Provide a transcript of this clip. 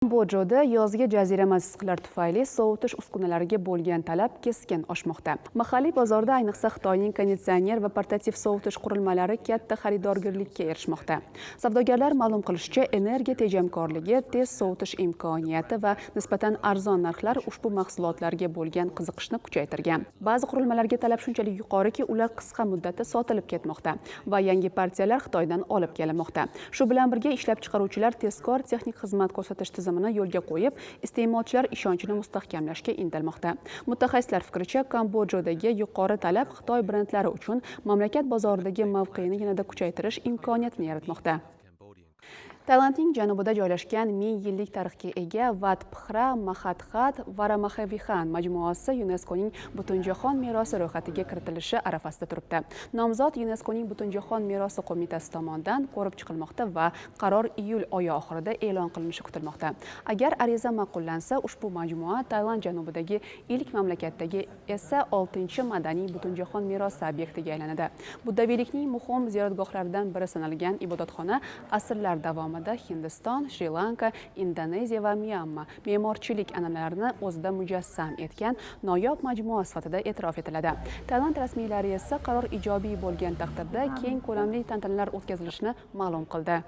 Kambodjada yozgi jazirama issiqlar tufayli sovutish uskunalariga bo'lgan talab keskin oshmoqda. Mahalliy bozorda, ayniqsa, Xitoyning konditsioner va portativ sovutish qurilmalari katta xaridorgirlikka erishmoqda. Savdogarlar ma'lum qilishicha, energiya tejamkorligi, tez sovutish imkoniyati va nisbatan arzon narxlar ushbu mahsulotlarga bo'lgan qiziqishni kuchaytirgan. Ba'zi qurilmalarga talab shunchalik yuqoriki, ular qisqa muddatda sotilib ketmoqda va yangi partiyalar Xitoydan olib kelinmoqda. Shu bilan birga, ishlab chiqaruvchilar tezkor texnik xizmat ko'rsatish tizimini yo'lga qo'yib, iste'molchilar ishonchini mustahkamlashga intilmoqda. Mutaxassislar fikricha, Kambodjadagi yuqori talab Xitoy brendlari uchun mamlakat bozoridagi mavqeini yanada kuchaytirish imkoniyatini yaratmoqda. Tailandning janubida joylashgan 1000 yillik tarixga ega Vat Phra Mahathat Varamahevixan majmuasi YUNESKOning Butunjahon merosi ro'yxatiga kiritilishi arafasida turibdi. Nomzod YUNESKOning Butunjahon merosi qo'mitasi tomonidan ko'rib chiqilmoqda va qaror iyul oyi oxirida e'lon qilinishi kutilmoqda. Agar ariza ma'qullansa, ushbu majmua Tailand janubidagi ilk, mamlakatdagi esa oltinchi madaniy Butunjahon merosi obyektiga aylanadi. Buddaviylikning muhim ziyoratgohlaridan biri sanalgan ibodatxona asrlar davomida Hindiston, Shri Lanka, Indoneziya va Myanma me'morchilik an'analarini o'zida mujassam etgan noyob majmua sifatida e'tirof etiladi. Tailand rasmiylari esa qaror ijobiy bo'lgan taqdirda keng ko'lamli tantanalar o'tkazilishini ma'lum qildi.